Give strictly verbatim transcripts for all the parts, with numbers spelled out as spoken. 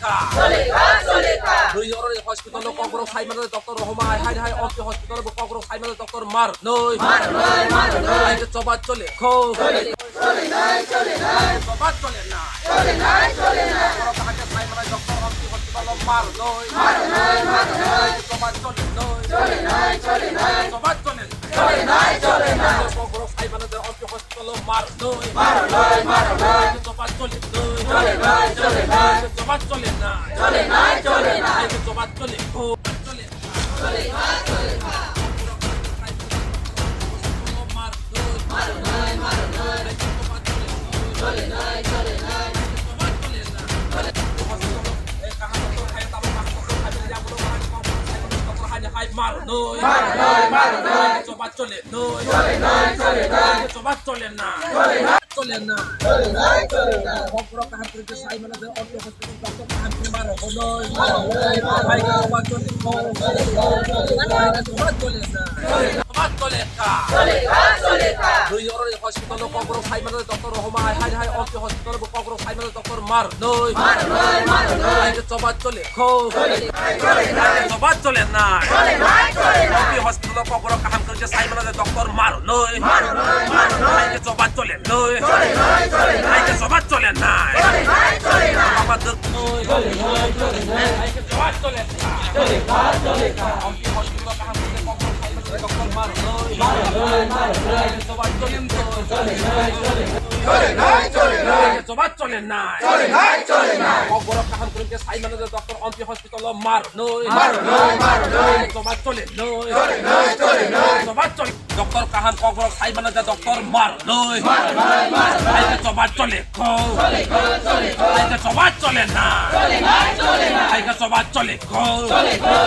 Cholika, cholika. Dui oroni hospital o kokborok sai mano doctor Rohoma hai hai hai, ompi hospital o kokborok sai mano doctor Mar noi. Mar noi, mar noi. Hai ke choba chole kho. Chole nai, chole nai. Choba chole nai. Chole nai, chole nai. Kokborok kaham ke sai mano doctor ompi hospital o Mar noi. Mar noi, mar noi. Hai ke choba chole noi. Chole nai, chole nai. Choba chole nai. Chole nai, chole nai. Kokborok sai mano de ompi hospital o Mar noi. Mar noi, mar noi. Choba chole noi. Chole nai, chole nai. Choba chole nai. Chole nai, chole nai. Choba chole. Chole nai, chole nai. Mar noi. Mar noi, mar noi. Choba chole noi. Chole nai, chole nai. Choba chole nai. Hai mar noi. Mar noi, mar noi. Choba chole noi. Chole noi, chole noi. Choba chole na. Chole na. Chole na. Chole na. Kokborok kaham khe sai mano de, ompi hospital doctor kaham khe maro noi. Mar noi, mar noi. Hai choba chole noi. Chole na. Choba chole na. Choba chole ka. Chole ka, chole ka. Dui oroni hospital o kokborok sai mano de doctor Rohoma hai hai hai, ompi hospital o kokborok sai mano de doctor Mar noi. Mar noi, mar noi. Hai choba chole kho. Chole nai, chole nai. Choba chole nai. Chole nai, chole nai. Ompi hospital o kokborok kaham khe sai mano de doctor Mar noi. Mar noi, mar noi. Hai choba chole noi. Chole nai, chole nai. Hai choba chole nai. Chole nai, chole nai. Choba duk noi. Chole nai, chole nai. Hai choba chole nai. Chole ka, chole ka. Ompi hospital o kaham khe kokborok sai mano de doctor Mar noi. Mar noi, mar noi. Choba chole noi. Chole nai, chole nai. Chole nai, chole nai. Choba chole nai. Chole nai, chole nai. Kokborok kaham kwrwng khe sai mano de doctor ompi hospital o Mar noi. Mar noi, mar noi. Choba chole noi. Chole nai, chole nai. Choba chole. Doctor kaham kokborok sai mano de doctor Mar noi. Mar noi, mar noi. Hai choba chole kho. Chole kho, chole kho. Hai choba chole na. Chole nai, chole nai. Hai choba chole kho. Chole kho.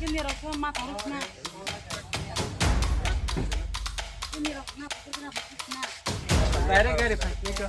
Jini rok khe ma tong rwkna. Jini rok na phutur na phutur na. Direct gari phai khe.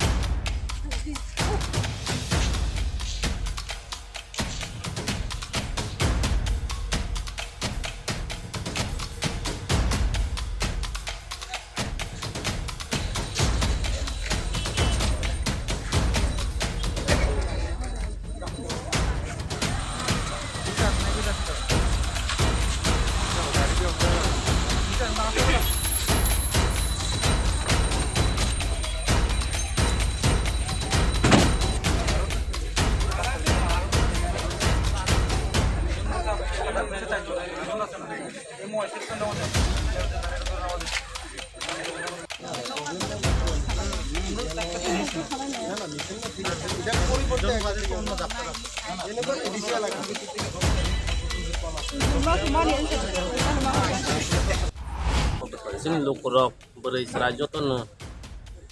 Chini lukurok bwrwi chwrai jotono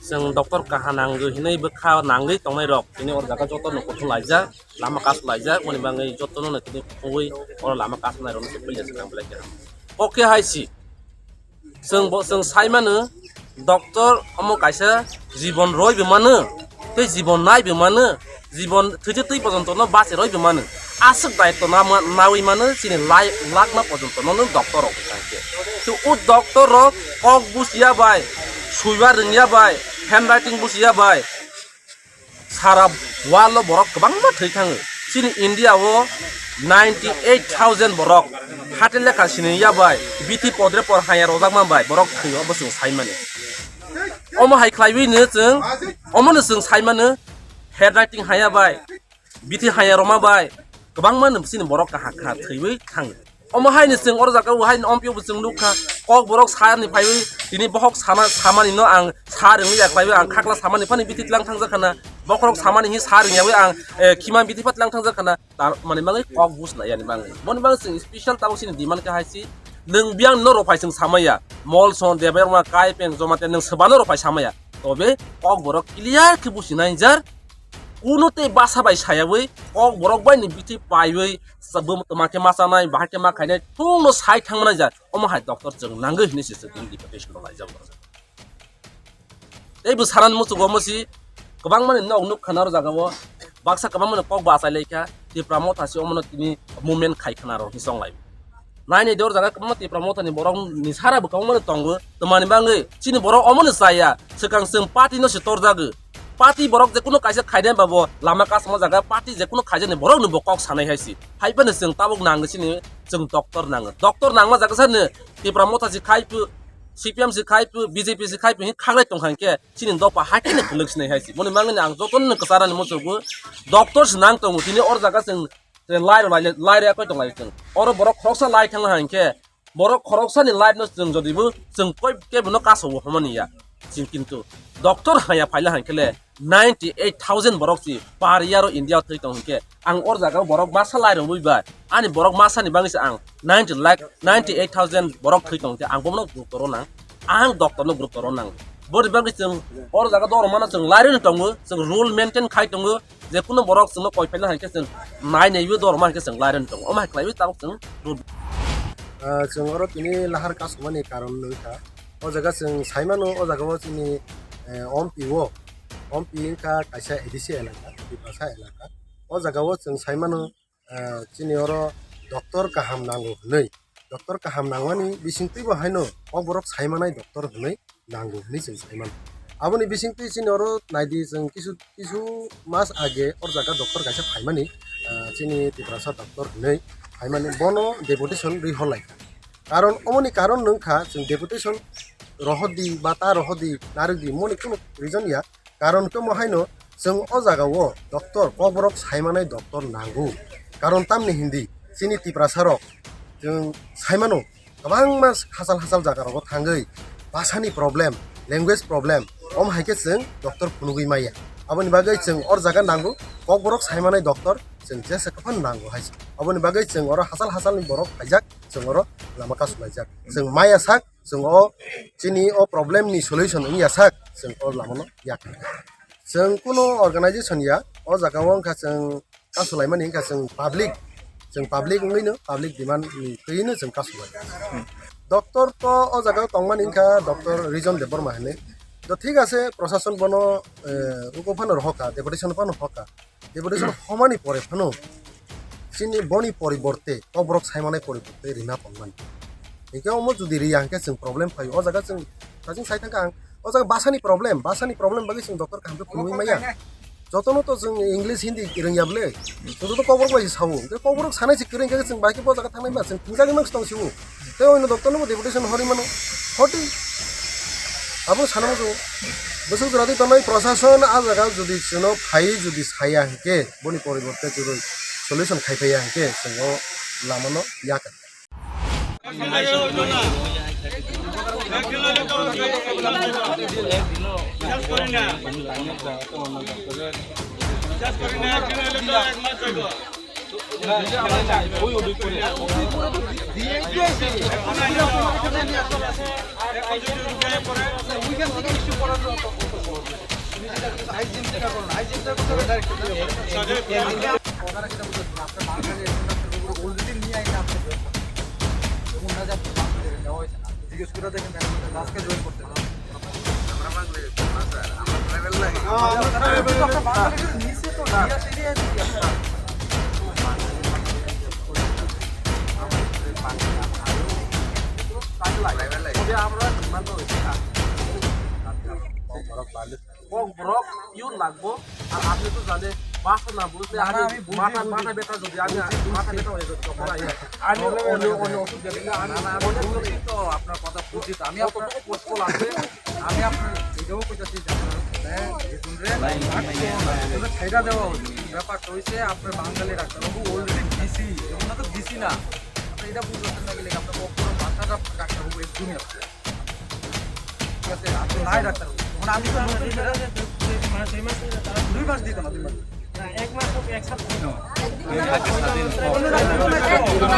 chwng doctor kaha nangwi hinwi bwkha nangwi tongnairok tini o jaga jotono kuthum laijak, lama kasu laijak, moni bangwi jotono tini kuthumwi oro lama kasu nairokno se puila se nang belai khe. Kok khe hai si. Chwng bo, chwng sai mano, doctor omo kaisa jibon roi bo mano, tei jibon nai bo mano, jibon thwise twi pojonto no bache roi bo mano. Aswk daitw nama, nawi mano chini lai, lakma pojonto no, no doctor rok hwnkhe. To o doctor rok kok buchiya bai, suiba rwngya bai, handwriting buchiya bai, sara world o borok kwbangma thwi thango. Chini India o ninety eight thousand borok hati lekha siniya bai, bithi podre por haya rojakma bai borok thwi o, bo chwng sai mani. Omo hai khlaiwi no chwng, omo no chwng sai mano, handwriting haya bai, bithi haya roma bai, kwbangma no chini borok kaham kha thwiwi thango. Omo haino chwng oro jaga o haino ompio bo chwng nukha, kok borok sani phaiwi tini bohok sana, samani no ang sa rwngwi ya khlaiwi ang khakla samani phani bithi tlang thangjak khana, bokhorok samani hi sa rwngyawi ang, eh, khima bithi pha tlang thangjak khana, tar mani bagwi kok bus na yani bagwi. Boni bagwi chwng special tabuk chini demand kha hai si, Nwng biyang no rophai chwng samaya. Molson, Debbarma, Kaipeng, Jamatia nwng swbano rophai samaya. Tobe kokborok clear khe businai jar. Kuno tei basa bai sayawi kokborok bai ni bithi paiwi sa-, bum-, toma khe ma chanai, bahai khe ma khainai, thungno sai thangmani jar. Omo hai doctor chwng nangwi hinwi se chwng deputation rok laijak. Tei bo sanani muchungo omo si kwbangmani nok nuk khana o jaga o baksa kwbangmani kok bo achai lai kha, Tipra Motha si omono tini movement khai khana rok hinwi chong lai. Nai nai de o jaga kwbangma Tipra Motha ni borok ni sara bo kwbangmani tongo, twmani bagwi chini borok omono chaya, swkang chwng party no se torjago. Party borok je kunu kaisa khainai ba bo lama kasama jaga party je kunu khaijakni borok no bo kok sanai hai si. Hai phano chwng tabuk nango chini chwng doctor nango. Doctor nangma jaga sano Tipra Motha si khai phu, C P M si khai phu, B J P si khai phu, hin khaglai tong kha hinkhe chini dopha hai kheno kwlwk sinai hai si. Boni mangni ang jotono kwcharani muchungo doctor se nang tongo. Tini or jaga chwng, chwng lai rw lai, lai rw koi tong lai chwng. Oro borok khoroksa lai thang hai hinkhe borok khoroksani life no chwng jodi bo chwng koi kebo no kaso o hwnmani ya. Chwng kintu doctor haya phaila hai khe le ninety eight thousand borok si per year o India o thwi tong hinkhe ang or jaga o borok masa lai rw bai ani borok masa ni bagwi se ang ninety lakh, ninety eight thousand borok thwi tong khe ang bono group toro nang, ang doctor no group toro nang. Boni bagwi chwng or jaga dorma no chwng lai rw tongo, chwng rule maintain khai tongo, je kuno borok chwngno koi phaina hai khe chwng nai naiwi dorma hai khe chwng lai rw tongo. Omo hai khlaiwi tabuk chwng rule. Ah, chwng oro tini lahar kasumani karon wngkha. O jaga chwng saimano, o jaga o chini, eh, ompi o, ompi wngkha kaisa A D C elaka, Tiprasa elaka. O jaga o chwng saimano, ah, chini oro doctor kaham nango hwnwi. Doctor kaham nangmani bisingtwi bo haino o borok saimanai doctor hwnwi nango hwnwi chwng saimano. Aboni bisingtwi chini oro naidi chwng kisu, kisu mas age or jaga doctor kaisa phaimani, ah, chini Tiprasa doctor hwnwi phaimani bono deputation rwi horlaikha. Karon omoni karon wngkha chwng deputation rohordi ba ta rohordi narwkdi moni kunu reason ya. Karon khe mo haino chwng o jaga o doctor, kokborok saimanai doctor nango. Karon tamni hindi chini Tiprasa rok chwng saimano kwbangma hachal hachal jaga rogo thangwi bhasani problem, language problem, om hai khe chwng doctor phunugwi maya. Aboni bagwi chwng or jaga nango kokborok saimanai doctor chwng jesa kwphano nango hai se. Aboni bagwi chwng oro hachal hachalni borok phaijak, chwng oro lama kasulaijak. Chwng maya sak, chwng o chini o problem ni solution wngya sak, chwng o lama no yak. Chwng kuno organization ya, o jaga o wngkha chwng kasulaimani wngkha chwng public, chwng public wngwi no public demand ni twi no chwng kasulai. Doctor to o jaga o tongmani wngkha Doctor Rijon Debbarma hinwi. To thik ase, prosason bono, eh, uko phano rohorkha, deputation phano hoka. Deputation homani pore phano chini boni poriborte, kokborok saimanai poriborte rina tongmani. Hinkhe omo jodi riya hinkhe chwng problem phaio. O jaga chwng, chwng sai thangkha ang, o jaga bhasani problem, bhasani problem bagwi chwng doctor kaham khe phunugwi maya. Jotono to chwng English, Hindi rwngya bwle. Chwng joto kokborok bai se sao. Hinkhe kokborok sanai se kwrwi hinkhe chwng bai khe bo jaga thangnai ma, chwng thingjagwi mangsi tong sio. Tei oino doctor no bo deputation horwi mano. Hoti. Abo sana muchungo. Bwswk jora twi tongnai prosason a jaga jodi chwngno phaiwi jodi saya hinkhe boni poriborte chwrwi solution khai phaiya hinkhe chwng o lama no yak. জিজ্ঞেস করে দেখেন, আজকে জয়েন করতে। ককবরক পিওর লাগবো। আর আপনি তো জানেন, বাসা না বুঝলে আমি মাথা, মাথা ব্যথা যদি আমি মাথা ব্যথা হয়ে যাবে তখন আমি, আমি অন্য, অন্য ওষুধ দেখলে আমি অনেক তো আপনার কথা বুঝি তো। আমি আপনার কষ্ট লাগবে। আমি আপনার এটাও কইতাছি যে আপনার, হ্যাঁ, যে কোন রে, আপনার ছাইড়া দেওয়া উচিত। ব্যাপারটা হইছে আপনার বাঙালি ডাক্তারবাবু already ডিসি, যেমন না তো ডিসি না। আপনি এটা বুঝতে না গেলে আপনার কখনো মাথাটা ডাক্তারবাবু একদমই আসছে। ঠিক আছে, আপনি নাই ডাক্তারবাবু। এখন আমি তো নতুন বেটা। দুই মাস দিত না, দুই মাস। না, এক মাস হোক, এক সপ্তাহ। দুই মাস দিত না।